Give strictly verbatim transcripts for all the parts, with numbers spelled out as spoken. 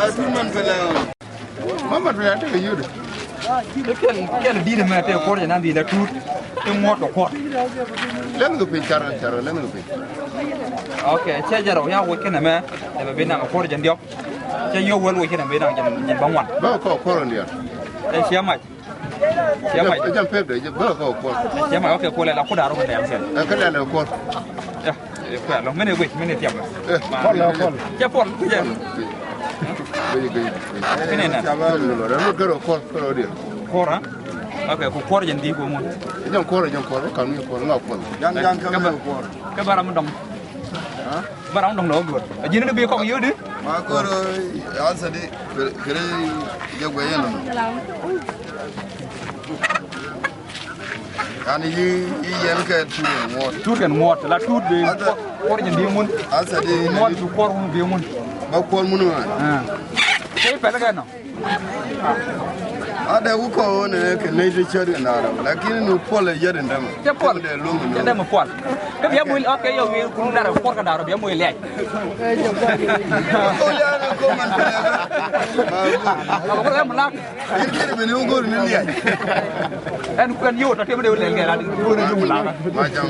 Ɛ, tuut mɛn pɛlɛ. Mama pɛlɛ a tekɛ yio̱t. Kɛl, kɛl di̱t mɛ tekɛ kuɔr jɛ nan di̱t la tuut. Ti ŋuɔt kɛ kuɔr. Lɛn kɛ piny car, car, lɛn kɛ piny. Ok, cɛ jɛ rɔ ya wec kɛnɛ mɛ. Ɛ bɛ bi naŋ kuɔr jɛ diɔk. Cɛ yio̱w wel wec kɛnɛ bi naŋ jɛ, jɛ ba ŋuan. Bä kɔ kuɔr diɔk. Ɛ ciɛ mac. Ciɛ mac. Ɛ jam pek dɛ, jɛ bä kɔ kuɔr. Ciɛ mac, ok, kuɔr lɛ la kudar rɔ kɛ dɛm kɛn. Ɛ kɛ lɛ lɛ kuɔr. Ɛ, ɛ kuɔr lɔ, mɛn ɛ wec, mɛn ɛ thiam. Ɛ. Ma. Kuɔr lɛ kuɔr. Cɛ puɔl, cɛ. Gɛy, gɛy, gɛy. Kɛnɛ nɛ. Lɔ, lɔ, lɔ, gɛr ɔ kuɔr, kuɔr ɔ diɛ. Kuɔr, ha? Ok, ku kuɔr jɛn di ku mun. Jɛn kuɔr, jɛn kuɔr, kan mi kuɔr, ŋa kuɔr. Jan, jan, kɛ mi kuɔr. Kɛ bara mi dɔŋ. Ha? Bara ŋuɔ̱t dɔ̱ŋ lɔ wä göör. A ji̱n ni bi kɔk yio̱w di. Ma koro ansa di kere jɛ guɛ yɛn lɔnɔ. Yani yi, yi yɛn kɛ tuut kɛn ŋuɔt. Tuut kɛn ŋuɔt la tuut bi. Ansa. Kuɔr jɛn di mun. Ansa di ŋuɔt bi kuɔr mun bi mun. Ba kuɔr mun ma. Ah. Kɛ pɛlɛ kɛ nɔ. A dee wä kɔn wä nɛ kɛ nɛy ti cät kɛ naarä, lakin ni puɔl ɛ yɛt in dämɛ. Cɛ puɔl. Dee luŋ ni. Cɛ dee mi puɔl. Kä bia moc, ok, yɛ wi̱i̱ kun darɛ puɔl kɛ da̱rä bia moc liac. Ko ya ni ko man pɛlɛ. Kä bia moc liac. Yir kiri bini wä go̱r ni liac. Ɛn kuɛn yio̱w tɔ tɛmɛ dee wä lɛl kɛ la go̱r ni jum la. Ma jam.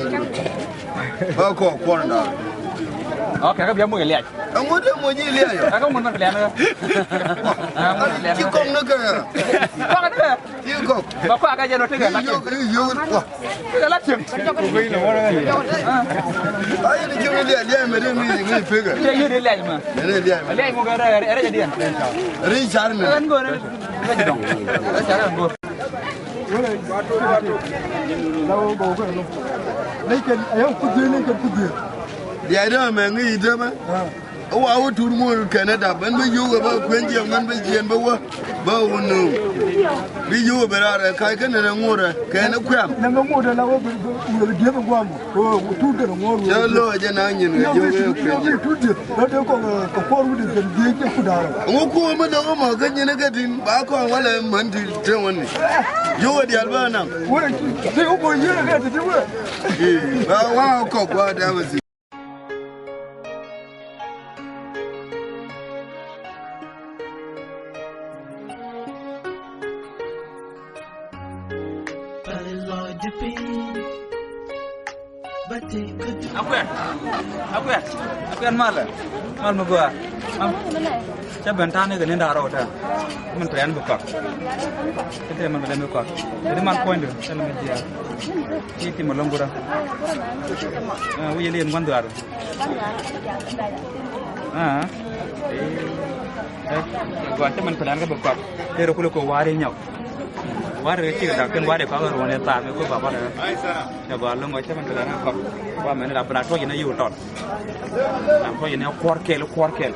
Ba kɔ kuɔn da̱rä. Ok, kä bia moc liac. Ɛŋu dee moc i̱ liac ɔ? Ɛ kä ŋun mɛn pɛlɛn kä. Ɛ ŋun mɛn pɛlɛn kä. Ci kɔŋ ni kɛ. Kɔŋ ni kɛ. Ci kɔŋ. Ba kɔak kä jɛn ɔ tekɛ la cieŋ. Ci yio̱w, yio̱w, wa. Tekɛ la cieŋ. Ay ni cieŋ liac, liac mɛ dee mi, mi pekɛ. Liac yio̱w dee liac mɛ. Mɛ dee liac mɛ. Liac mɛ kɛ rɛ, rɛ, rɛ jɛ diɛn. Ri car mɛ. Ɛn go̱o̱rɛ, rɛ jɛ dɔŋ. Rɛ car ɛn go̱o̱r. Diaydä mɛ ŋi̱i̱c i̱ tämɛ. Ɛ wa wä tur muɔ̱ɔ̱n kɛnɛ dap ɛn bä yio̱w ɛ bä kuɛn jiɛm ɛn bä jiɛn bä wä bä wä nööŋ. Bi yio̱w ɛ bɛ raar ɛ ka̱c kä nɛn ɛ ŋuɔ̱t ɛ kɛn ɛ kuɛm. Nɛn ɛ ŋuɔ̱t ɛ la wä bɛ wä dieth ɛ guam. Wä tur kɛn ɛ ŋuɔ̱t wä. Cä lo̱ ɛ jɛ na nyin kɛ yio̱w ɛ kuɛn jiɛm. Tur dieth rɔ dee kɔn kɛ kuɔr wut ɛ kɛn dieth ɛ ku da̱a̱r ɛ. Ŋu kuɔ̱ɔ̱mä dɔ̱ŋ ɛmɔ kä nyin ɛ kɛ tin ba kɔn walɛ män ti te wä ni. Yio̱w ɛ diaal bä naŋ. Wä ti wä bɔ yieen ɛ kɛ ti ti wä. Ba wa kɔk wa dam a si. Akuɛn, akuɛn, akuɛn malɛ, mal mi gɔaa. Cä ben ta̱a̱ ni kɛ ni da̱a̱r rɔw tɛ. Min pɛn bi kɔak. Kɛ tɛ min bi lɛn bi kɔak. Kɛ ni man puɔ̱nydu, cä ni mi jiaar. Ti ti mi lo̱ŋ gurä. Wi̱i̱ liin gua̱n dhuaar. Aa. Gɔaa cä min pɛn kɛ bi kɔak. Tëë rɔ kulɛ kɛ wa̱a̱ri nyɔk. Wa̱a̱ri kɛ cik dak tin wa̱a̱ri kɔak ruɔ̱n in thaar mi ku bapɔ rɛ. Cɛ gɔaa lo̱ŋ ɔ cä min pɛn kɛ kɔak. Wa mɛn ila pɛn a tuɔc in a yiw tɔt. Ila tuɔc in a kuɔr kɛl, kuɔr kɛl.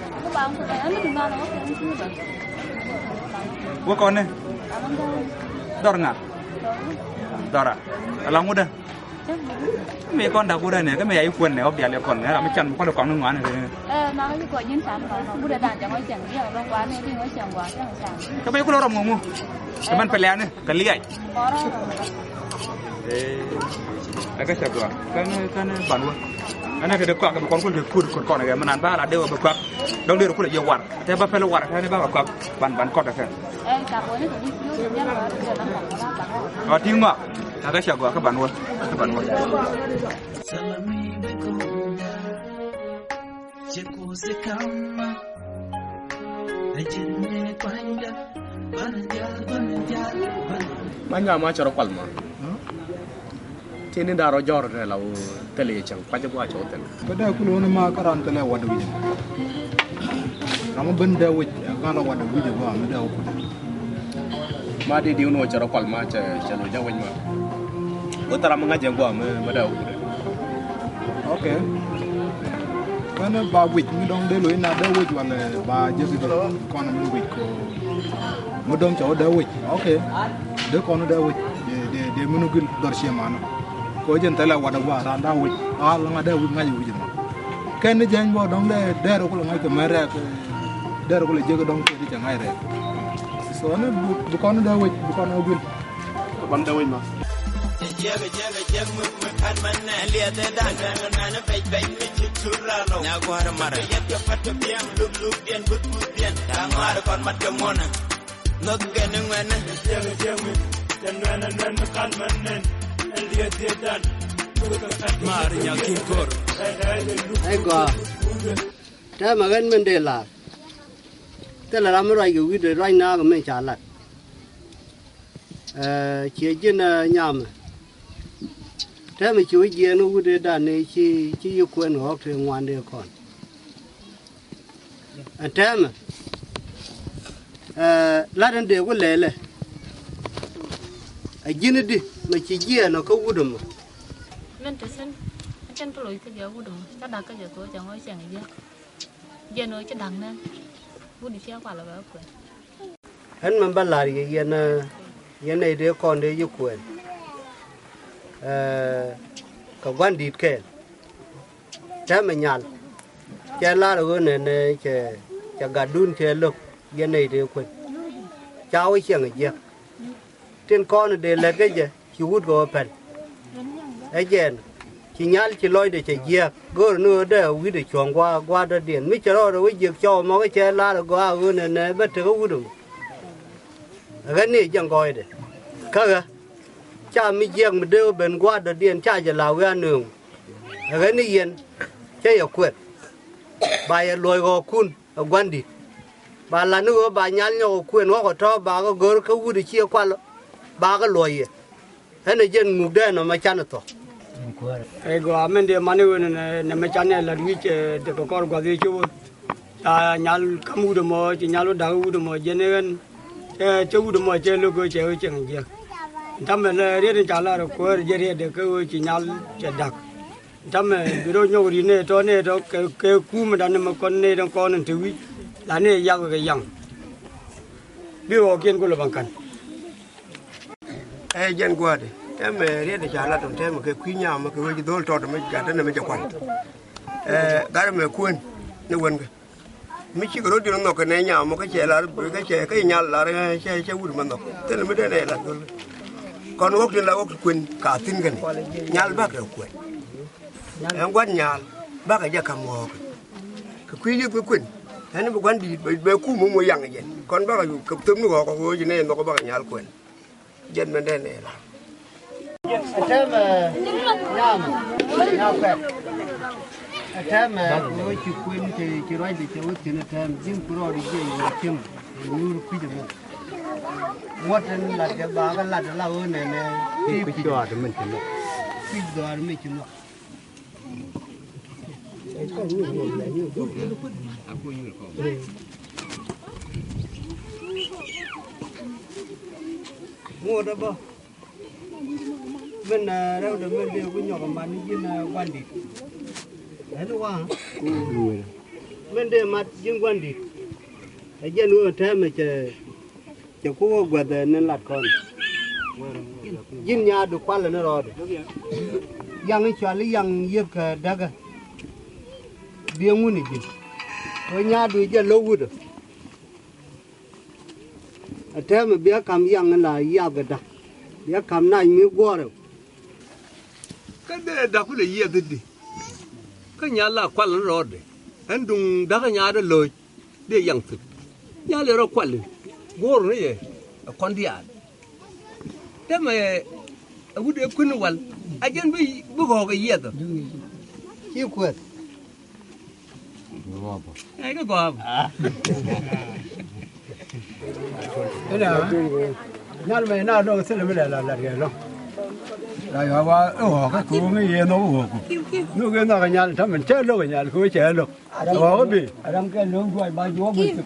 Wä kɔn ni? Dhɔr ŋa? Dhɔra. Ala ŋut ɛ? Mi kɔn dak wurɛ nɛ, kä mi ya yi kuɛn nɛ, wä bial yɛ kɔn nɛ, ram mi can mi kɔn kɔn ni ŋuan nɛ. Ɛ, ma kä yi kɔ jin can kɔn, wurɛ dan jɛ ŋɔ cɛn, yɛ ŋɔ kɔn ni, di ŋɔ cɛn gua, cɛn can. Kä mi kulɛ rɔm ŋɔ ŋu. Ɛ, mɛn pɛlɛ ani, kä liay. Kɔrɔ. Ɛ, ɛ kä cɛ gua, kä ni, kä ni ban wä. Ɛn ɛ kɛ de kɔak, kɛ bi kɔn kul de kur, kur kɔn kɛ, mi nan ba la de wä bi kɔak. Dɔk de rɛ kulɛ jɛ war, tɛ ba pɛl war, tɛ ni ba kɔak, ban, ban kɔt kɛ. Ɔ ti ŋɔak. Kä cɛ gɔaa kä ban wä, kä ban wä. Ma nyɔaa ma cɛ rɔ kual ma. Tini da̱rɔ jɔr tɛ la wä thilɛ yɛ cäŋ kuacä gua̱a̱ cɛ wä thilɛ. Kä dee kulɛ wä ni ma kä ran thilɛ wat wi̱c. Ram mi ben dee wi̱c, ɛ ŋa̱n rɔ wat wi̱c ɛ gua̱a̱ mi dee wä kulɛ. Ma di diw ni wä cɛ rɔ kual ma cɛ, cɛ lo̱c jɛ wi̱c ma. Wä thil ram mi ŋa̱c ɛ gua̱a̱ mi, mi dee wä kulɛ. Ok. Ni ba wic mi dɔ̱ŋ dee lo̱c na dee wic walɛ ba jek i̱ dee kɔn mi wic kɔ mi dɔ̱ŋ cɔw dee wic. Ok. Dee kɔn dee wic. Dee, dee, dee minu gil dhɔr cie manɔ. Kɔ jɛn thɛlɛ wat a gua ran da wic. A la ŋa dee wic ŋa̱c wic ma. Kɛn ni jɛny bɔ dɔ̱ŋ dee dee rɔ kulɛ ŋa̱c kɛ mɛ rɛɛk. Dee rɔ kulɛ jek dɔ̱ŋ kɛ di cɛ ŋa̱c rɛɛk. So ni bi, bi kɔn dee wic, bi kɔn dee wic. Kɛ ban dee wic ma. Mar nyakin kor. Ai gɔaa. Tɛmɛ ɣän min dee laar. Thilɛ ram mi ruac kɛ wi̱cdɛ ruac naath kɛ min ca lat. Ɛ, ciɛ ji̱n, ɛ, nyamɛ. Tɛmɛ ci wä jiɛɛn wut ëëdan ni ci, ci yi kuɛn ɣɔ̱k ti ŋuan dee kɔn. Ɛ tɛmɛ, ɛ, lat in dee ku lɛlɛ. Ɛ ji̱n di mɛ ci jiɛɛn ɔ kä wut ɛmɔ. Min te thi̱n, ɛ cɛn kä loc kä jɛ wut ɛmɔ, ca dak kä jɛ thok cɛ ŋɔ̱c cɛŋ jiɛn. Jiɛn ɣöö ci da̱ŋ nɛn wut i̱ ciɛ kualɛ bɛ kuɛn. Ɣän mɛn bä la̱r yɛ yɛn, ɛ, yɛn nɛy dee kɔn dee yi kuɛn. Ɛ, kɛ gua̱n di̱i̱t kɛɛl. Tɛmɛ nyal. Cɛ la̱r ɣöö nɛn, ɛ, cɛ, cɛ gatdun cɛ lo̱k yɛn nɛy dee kuɛn. Ca wä ciɛŋ ɛ jiäk. Tin kɔn dee lät kä jɛ ci wut kɛ wä pɛl. Ɛ jɛn ci nyal ci lɔcdɛ cɛ jiääk go̱o̱r ni ɣöö dee wi̱cdɛ cuɔ̱ŋ gua̱a̱ gua̱a̱r dɔ̱diɛn mi cɛ rɔɔdɛ wä jiäk cɔw mɔkä cɛ la̱r ɛ gɔaa ɣöö nɛnɛ bä tekä wut ɛmɔ. Ɛ ɣän ni ɛ jɛn gɔɔydɛ kä ɣä ca mi jiääk mi dee wä ben gua̱a̱r dɔ̱diɛn ca jɛ la̱r wi̱i̱ a nööŋ. Ɛ ɣän ni yɛn cä yɛ kuɛth ba yɛ luɔ̱c ɣɔɔkun. Ɛ gua̱ndi̱t ba lat ni ɣöö ba nyal nyɔk ɛ kuën ɣɔ̱k ɛ tɔ̱ ba kɛ go̱r kä wut ɛ ciɛ kual ba kɛ luɔ̱c yɛ. Ɣän ɛ jɛn ŋukdɛ nɔmɔ can ɛ thɔ̱. Ɛ gɔaa mɛn dee mani ɣöö nɛ, nɛ mɛ can ɛ lat wi̱c, ɛ, dee kɛ kɔr gua̱th ëë cop ɣöö ca nyal ka̱m wut ɛmɔ ci nyal wä da̱k wut ɛmɔ jɛn ɛ ɣän. Cɛ, cɛ wut ɛmɔ cɛ lo̱k ɣöö cɛ ɣöö cieŋ jiɛk. Tamɛ lɛ riet in ca lar ɛ kuäär jɛ riɛtdɛ kä ɣöö ci nyal cɛ da̱k. Tamɛ bi rɔ nyɔk ri̱t nɛ tɔ̱ nɛ tɔ̱ kɛ, kɛ kumɛ dan mɛ kɔn nɛ tɔ̱ kɔn in te wi̱c la nɛ yak kɛ yaŋ. Bi ɣɔɔkiɛn kulɛ ban ka̱n. Ɛ jɛn gua̱a̱tɛ tɛmɛ riɛt ca lat tɔ̱ tɛmɛ kɛ kui̱ nyamɛ kɛ wec dhol tɔt mɛ gat tɛnɛ mɛ jɛ kuan. Ɛ gat mɛ kuën ni wän kɛ. Mi cikɛ rot diɛn nhɔk kɛ nɛ nyam mɔ kä cɛ lar kä cɛ kä nyal lar cɛ cɛ wut mɛ nhɔk. Thilɛ mi den ɛ lar dhol. Kɔn ɣɔk tin la ɣɔk ti kuën ka thi̱n kɛn nyal bakɛ kuën. Ɛn gua̱t nyal bakɛ jɛ ka̱m ɣɔɔk. Kɛ kui̱ yieth kɛ kuën ɛn bi gua̱n di̱i̱t bɛ kum mɔ yaŋ jɛ kɔn bakɛ kɛ thöm ni ɣɔɔk ɣöö ji̱ nɛ nhɔk bakɛ nyal kuën. Jɛn mɛn dee nɛɛla. Ɛ tɛmɛ nyam, nyam pɛt. Ɛ tɛmɛ wä ci kuën ci, ci ruacdɛ cɛ wä thi̱n ɛ tɛm ji̱n ku rɔɔd jiɛ yɛ cieŋ. Ɛ nyuur kui̱c ɛmɔ. Wä tin lat jɛ ba kä lat la wä nɛnɛ. Kui̱c dhɔaar mi ci nɔ. Kui̱c dhɔaar mi ci nɔ. Ŋot ɛ bä min, ɛ, rɛwdɛ min dee ku nyɔk ɛ mat ni ji̱n, ɛ, gua̱ndi̱t. Ɛn wa min dee mat ji̱n gua̱ndi̱t. Ɛ jɛn ɣöö tɛmɛ cɛ Cɛ ku wä guäthɛ ni lat kɔn. Ji̱n nyaadu kualɛ ni rɔɔdɛ. Yaŋ i̱ cual i̱ yaŋ yiëpkɛ däkä. Biɛ ŋun i̱ ji̱n. Wä nyaadu jɛ lo̱k wutdä. Ɛ tɛmɛ biɛ ka̱m yaŋ in la yiathkɛ da̱k. Biɛ ka̱m nac mi guɔ̱ɔ̱rɛ. Kä dee da̱k kulɛ yiɛth i̱di. Kä nyal la kual in rɔɔdɛ. Ɛn duŋ da̱kä nyaadä lo̱c. Dee yaŋ thip. Nyal in rɔ kual in. Guɔ̱ɔ̱r ni yɛ. Ɛ kɔn diaal. Tɛmɛ ɛ wut ɛ kui̱n wal. A jɛn bi, bi gɔɔk ɛ yiɛth ɔ. Ci kuɛth. Ɛ kɛ gɔaa bä. Ina nyal mɛ na dɔk thilɛ mi lɛ la lat kɛ lɔ. La yɔ wa ɛ ɣɔɔk kä ko̱o̱ŋ i̱ yɛ nhɔk ɣɔɔk. Nhɔk i̱ nhɔk nyal tamɛ cɛ lo̱k nyal ko̱o̱ŋ cɛ lo̱k. Ɣɔɔk i̱ bi. Ram kɛ lo̱k juɔc ba juɔk bi thik.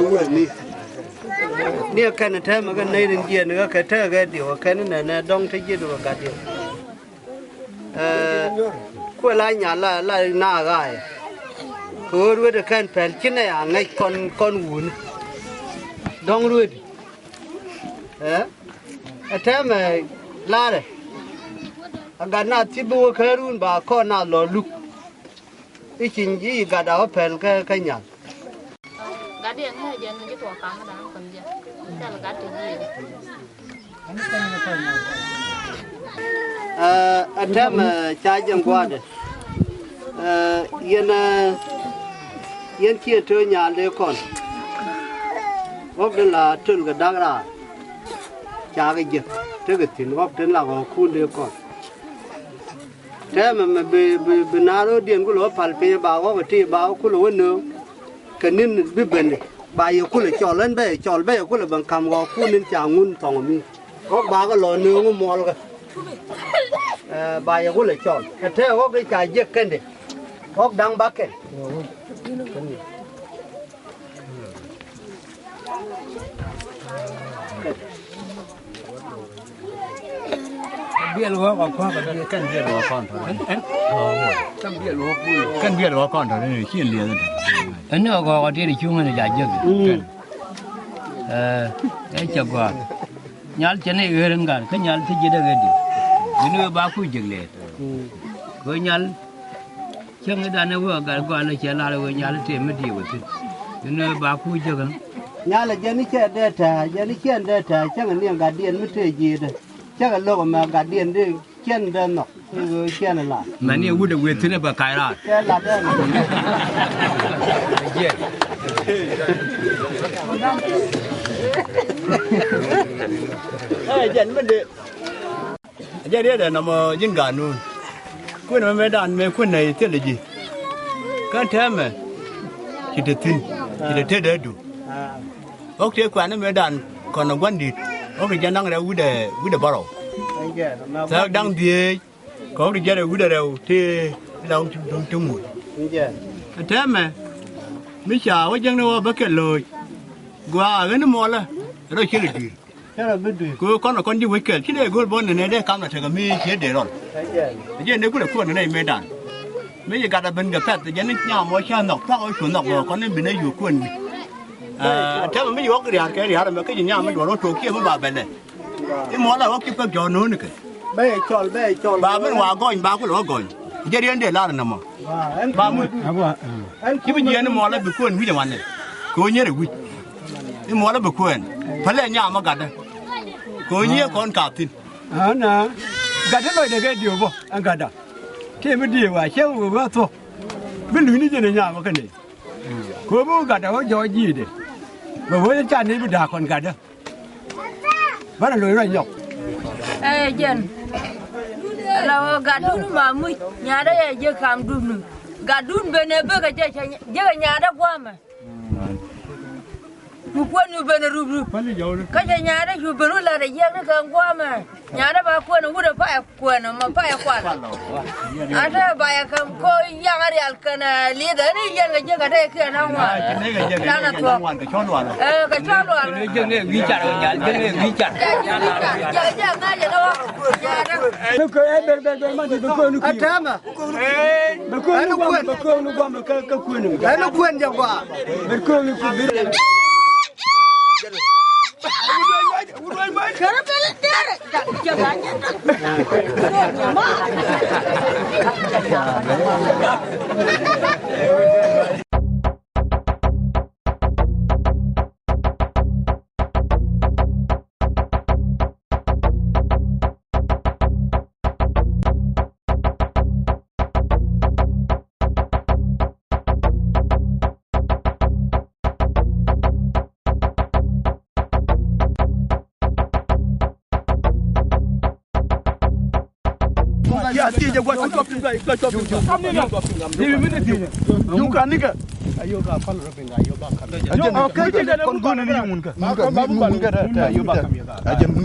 wut ni. Ni ɛ kɛn tɛmɛ kɛ nɛy rin jiɛn kɛ kɛ tekɛ kɛ diw ɛ kɛn nɛ nɛ dɔŋ te jiɛn kɛ gat diw. Ɛ, kuɛ la nya la, la na ɣaayɛ. Kɛ ɣöö ruet ɛ kɛn pɛl ci nɛ a ŋäc kɔn, kɔn wuni. Dɔ̱ŋ ruet. Ɛ, ɛ tɛmɛ larɛ. A gat na thip bi wä kärun ba kɔn na lɔ luk. I̱ ciny ji̱ gat a wä pɛl kä, kä nyal. Gat diɛn ŋäc jɛn ji̱ tuɔɔk ka̱m kä da̱a̱n kɔn jɛ. Thil gat ti ji̱. Ɛ, ɛ tɛm, ɛ, ca jɛn gua̱a̱dɛ. Ɛ, yɛn, ɛ, yɛn ciɛ tö nyal dee kɔn. Ɣɔk di la töl kɛ da̱k raar. Ca kɛ jek tekɛ thi̱n ɣɔk tin la ɣɔɔkun dee kɔn. Tɛmɛ mɛ bi, bi, bi naath rɔ̱diɛn kulɛ wä pal piny ba ɣɔk iti ba wä kulɛ wä nööŋ. Kɛ ni̱n bi ben ba yɛ kulɛ cɔl ɛn bɛ yɛ cɔl bɛ yɛ kulɛ ben ka̱m ɣɔɔkun in ca ŋun thɔŋ mi. Ɣɔk ba kɛ lɔ nööŋ muɔlkɛ. Ɛ, ba yɛ kulɛ cɔl kɛ te ɣɔk i̱ ca jiɛk kɛn di. Ɣɔk da̱ŋ ba kɛn. Biɛl wä kɔ kɔn tɔ. Kɛn biɛl wä kɔn tɔ ni ci liɛth. Ɛn ni ɔ gɔɔk ɔ tiɛt cuŋ ni ja jiäk. Kɛn ɛ cɛ gɔaa. Nyal cɛ ni ɣer in gat kä nyal ti ji̱ dee ɣer di. Bi ni wee ba kuc jiäk lɛɛt. Kɛ nyal Cäŋ i̱ dan ɛ wee gat gɔaa lɛ cɛ lar ɛ wee nyal i̱ tëë mi diëë wee thi̱n. Inɛ ba kuc jäkä. Nyal ɛ jɛn i̱ cɛ dee tɛ̈ɛ̈, jɛn i̱ cɛn dee tɛ̈ɛ̈, cäŋ ɛ niɛŋ gatdiɛn mi tëë jiëëdɛ. Cäŋ ɛ lo̱k ɛmɛ gatdiɛn dee cɛn dee nhɔk. I̱ wee cɛn ɛ lar. Mɛn i̱ wut ɛ wee thi̱n ɛ bɛ kac raar. Cɛ lar dee nhɔk. Ɛ jɛn mi dee. Jɛ riet ɛ nɔmɔ ji̱n gaat nuun. Kuën mɛ mëëdan mëë kuën nɛy thilɛ ji̱. Kä tɛmɛ ci te thi̱n, ci te tetdɛ du. Ɣɔ̱k tëë kuɛ̈ni mëëdan kɔn ɛ gua̱n di̱t. Ɣɔ̱k ti jɛ naŋ rɛw wi̱cdɛ, wi̱cdɛ bärɔw. Thɛk da̱ŋ dhieec kɛ ɣɔ̱k ti jɛ rɛw wi̱cdɛ rɛw tëë da̱ŋ ti ŋuc. Ɛ tɛmɛ mi ca wä jiäkni wä bä kɛ lo̱o̱c. Gua̱a̱ ɣän i̱ muɔlä rɔ ciël i̱ dui̱r. Kɛ kɔn kɔn ji̱ wec kɛl ci dee go̱o̱r bä nɛnɛ dee kam la tekɛ mi cië dee rɔl. Ɛ jɛn dee kulɛ kuɔn nɛnɛ mëëdan. Mi ci gat a ben kɛ pɛth jɛn ni nyam mɔ ca nhɔk thuak ɣä cu nhɔk bä kɔn ni bi nɛ yuɔk kuɔn wi̱c. Tɛmɛ mi ci ɣɔk ria̱a̱r kɛ ria̱a̱r ɛmɛ kä ci nyam mi duɔl ɣä tuɔɔk ciɛ mi ba bɛlɛ. I̱ muɔlɛ ɣɔk ci pek jɔ̱ɔ̱k no̱o̱nikɛ. Bɛ cɔl, bɛ cɔl. Ba ben wa gɔny ba kulɛ ɣä gɔny. Jɛ riɛn dee lar nɛmɔ. Ba mut. Ci bi jiɛɛn i̱ muɔlä bi kuën wi̱c ɛ wanɛ. Kɛ ɣöö nyier ɛ wi̱c i̱ muɔlä bi kuën. Pälɛ nyam ɛ gatdä. Kɛ ɣöö nyier kɔn kath thi̱n. Ana gatdä lɔcdɛ kɛ diöö bä ɛn gatdä. Tëë mi diëë wa cɛ wee wee thuɔ̱k. Bi lu̱ny ni jɛn ɛ nyam ɛ kɛ nɛy. Kɛ ɣöö bi wä gatdä wä jɔɔc ji̱i̱dɛ. Bɛ wee ca nɛy bi da̱a̱k kɔn gatdä. Bärɛ loc ruac nyɔk. Ɛ jɛn. Ala ɣöö gatdun ma muc nyaadä yɛ jiäk kam dun nu. Gatdun ben ɛ bek ɛ jɛ cɛ jiäk ɛ nyaadä gua̱a̱mɛ. Cu kuën cu ben ɛ rup rup. Kä cɛ nyaadä cu ben wä la̱t ɛ jiäk ni kɛ gua̱a̱mɛ. Nyaadä ba kuën ɛ wut ɛ pay. Kuɛn ɔ ma payɛ kual. Atɛ bayɛ käm ko yaŋ a rial kɛn a lieth ɛn i̱ yɛn kɛ jiäk atɛ kiɛ naŋ wan. Canɛ thuɔ̱k. Ɛ kɛ cɔl lual. Jiäk ni wi̱i̱ car ɔ nyal, jiäk ni wi̱i̱ car. Jiäk jiäk ŋa̱c ɛn ɔ. Atɛmɛ. Bɛ kööŋ ni guam, bɛ kööŋ ni guam, bɛ kööŋ ni guam, bɛ kööŋ ni guam, bɛ kööŋ ni guam. Ɛn kuën jɛ gua̱a̱. Bɛ kööŋ ni guam. Ya, ti jɛ guac. Jɛ mi ni ti jɛ. Yung ka ni ka. Ayo ka pal rɔ piny ka, ayo ba ka. Ayo, okay, jɛ kɔn gɔn ni yung ka. Yung ka, yung ka, ayo ba ka. Ayo ba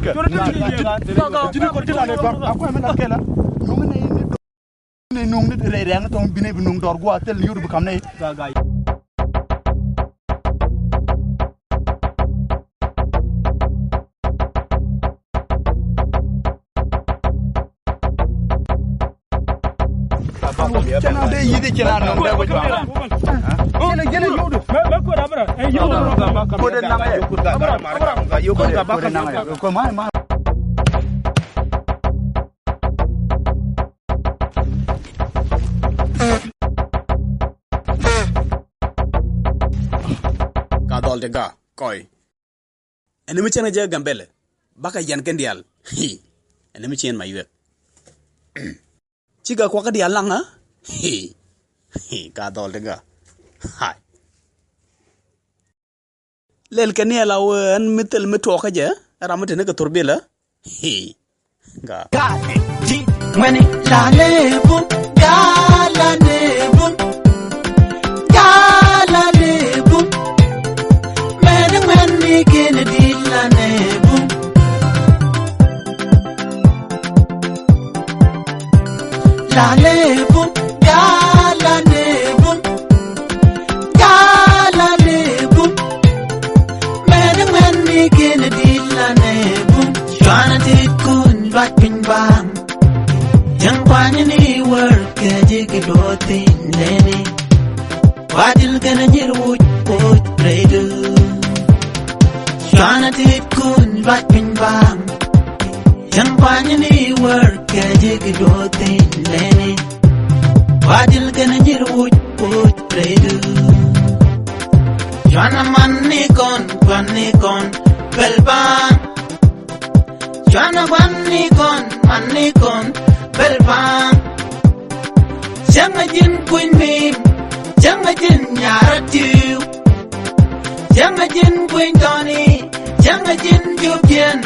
ka. Jini kɔn ti la ne ba. Ako mi na kela. Yung ni ni. Ni nuŋ ni rɛy rɛŋ tɔŋ bini bi nuŋ dɔr guɔ thil yur bi kam ni. Cɛn a bɛ yithi cɛn a nuŋ dɛ wec ba. Jɛn a, jɛn a yudu. Mɛ, mɛ kod Abra. Ɛ, yudu. Kod naŋ yɛ. Abra, Abra. Kod naŋ yɛ. Kod ma, ma. Ka dhɔl ti ga kɔy. Ɛn mi cɛn jɛ Gambɛlɛ. Bakɛ yɛn kɛn diaal. Hi. Ɛn mi cɛn ma yuɛk. Cikɛ kuakä diaal laŋ, ha? Hi. Hi. Ka dhɔl ti ga. Hai. Lɛl kɛ ni ala wee ɛn mi thil mi tuɔɔkä jɛ, ɛ ram mi te ni kɛ thor bilä. Hi. Ga. Ga. Di. Ŋuɛni. La lebun. Ga la lebun. Ga la lebun. Mɛni ŋuɛni kɛn di la lebun. La lebun, ga la lebun, ga la lebun. Mɛni ŋuɛni kɛn di la lebun. Cuana tit kun luac piny bam. Jɛn kuany ni wär kɛ jik duɔth piny leni. Wadil kɛn nyir wuc wuc rɛydu. Cuana tit kun luac piny bam. Cäŋ kuany ni wär kɛ jik duɔth piny leni. Wadil kɛn nyir wuc wuc rɛydu. Cuana man ni kɔn, kuan ni kɔn, bɛl bam. Cuana kuan ni kɔn, man ni kɔn, bɛl bam. Cäŋ a ji̱n kuny mim, cäŋ a ji̱n nyara tiw. Cäŋ a ji̱n kuny tɔni, cäŋ a ji̱n jup jiɛn.